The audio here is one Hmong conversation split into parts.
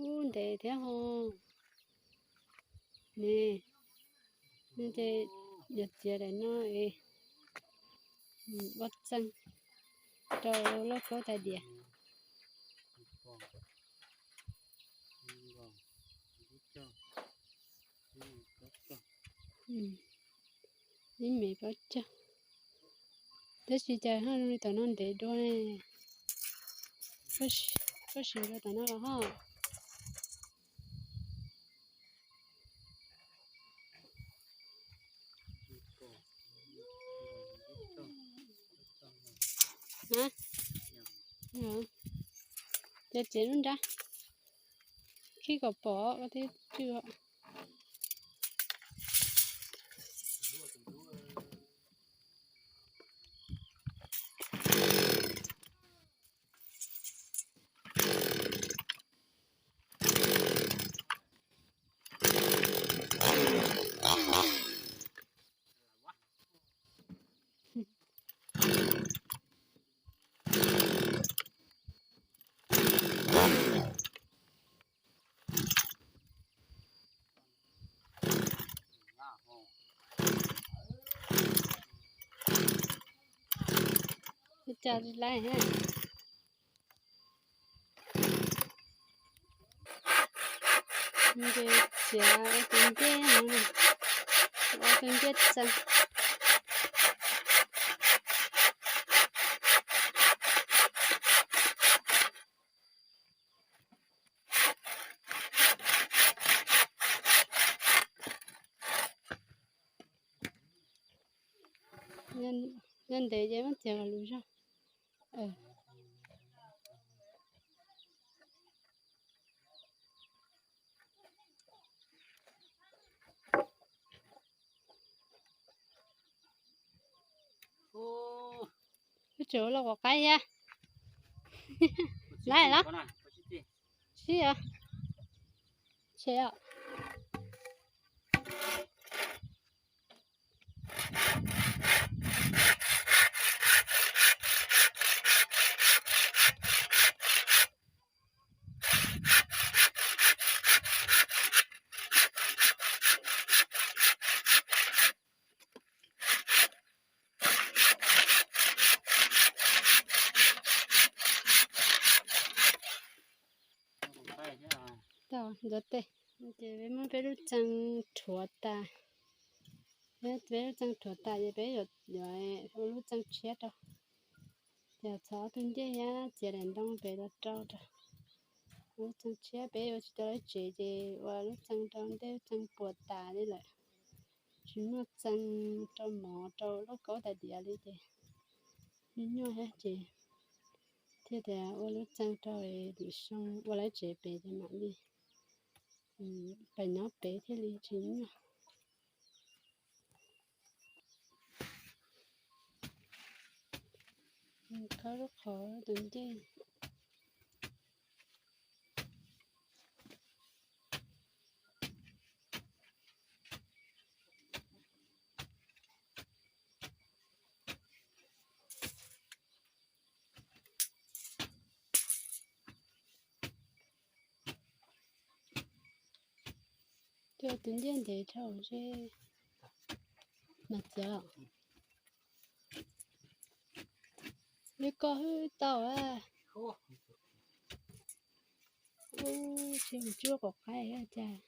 Ub, ntev thiab ho. Ne, no ces yuav txiav daim no es ua txeeg rau lauj kaub tais diav. Ib mev plaub caug. Tab sis cas ho zoo li tom no ntev dua ne. Koj siv dua tom no los ho. Ces txiav lub nrab, khij kom pom ua tib tw. Ua cas tsis laib thiab. Ces txiav tus ncej no, ua tus ncej txeeg. Yog ntev ces muab txiav kom lus zog. Wb tseem ua lauj kaub qaib thiab. Laib los? Sib os. Tshem os. Tau ntxuav tes, ces peb muab peb lub txee rhuav tas. Peb lub txee rhuav tas ces peb yuav ua lub txee tshiab rau. Ces txhob tus ncej thiab txiav daim ntoo pem los rau rau. Lub txee tshiab peb ua tsis tau lub tsev ces ua lub txee rau ntej lub txee puas tas li lawm. Tsis muaj txee rau mov rau lauj kaub tais diav li ces me nyuaj thiab ces thiaj tias ua lub txee rau tim xyoo ua lawv tsev pem ces mam li pem nyob pem thiaj li tsis nyuaj. Khawb lub qhov tus ncej. Cua tus ncej ntev dhau ze mas txiav. Li ko hwb tau a. Ub, tsis mus cuab qom qaib cas.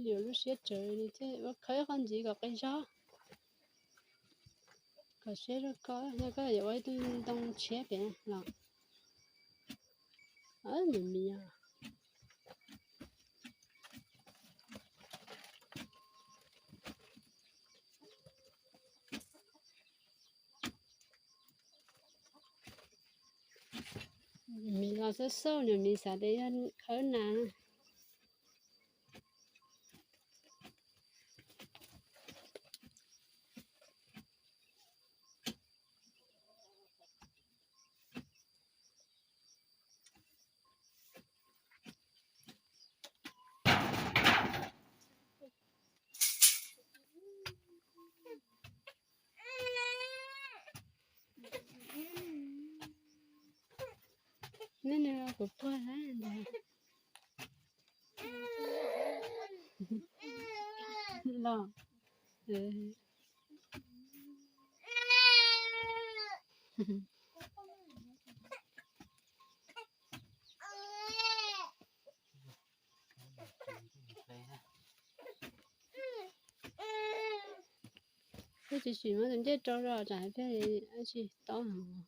Yuav lub siab tsawv li thiab, ua khawb qhov ntxiv kom qi zog, kom siab rau koj, yog koj yuav ua ib tug ntoo tshiab pem los. Niam mis os. Niam mis los xauj xauj, niam mis xav tias yog khawb nas. Neb nws los kuv puag ntag. Los. Peb tsis sim muab tus ncej rau zog tsam hais peb tsis tob heev.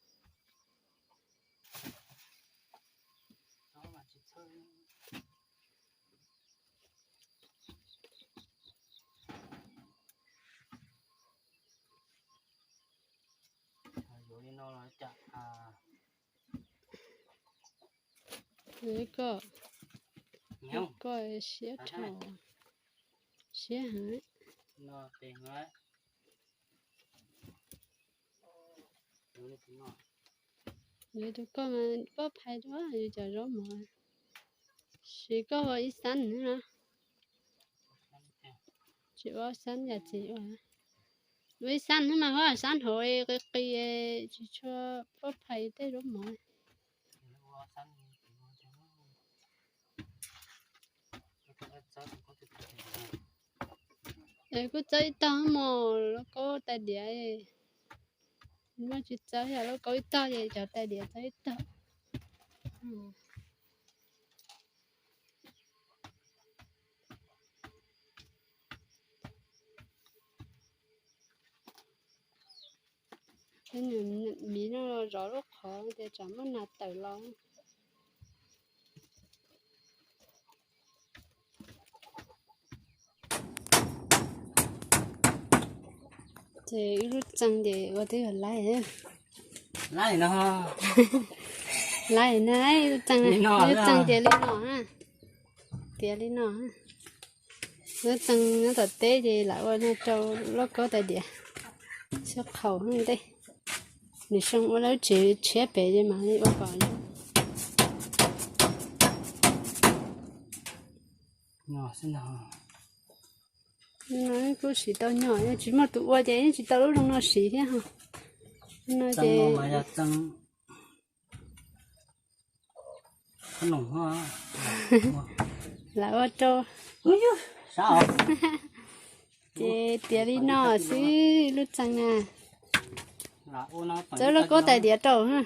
Koj, koj siab dhau, siab heev. Yus tus koj mas pob phais dua yus cov zaub mov, siv koj ua ib xab no. Tsis ua xab yam txiv ua, ua ib xab no mas ua xab hauv qis qis, tsis tshua pob phais tej zaub mov. Es kuj txawb ib tog mos, lauj kaub tais diav, muaj tsis txawb yog lauj kaub ib tog ces cov tais diav txawb ib tog. Peb miv no zov lub qhov tias tsam muaj nas tawm los. Ces ib lub txee ces ua twb yog laib. Laib no, laib na, ib lub txee, ib lub txee tias li no na, tias li no. Lub txee nyob tom teb ces lam ua no rau lauj kaub tais diav, xyab qhaus ntej. Nws xyoo ua lawv tsev tshiab pem ces mam li ua kom. No kuj siv tau nyom, yog tsis muaj tus ua ces yeej tsis tau lub zoo no siv thiab ho. No ces lam ua rau, ces tias li no xwb lub txee na. Txawb lauj kaub tais diav rau na.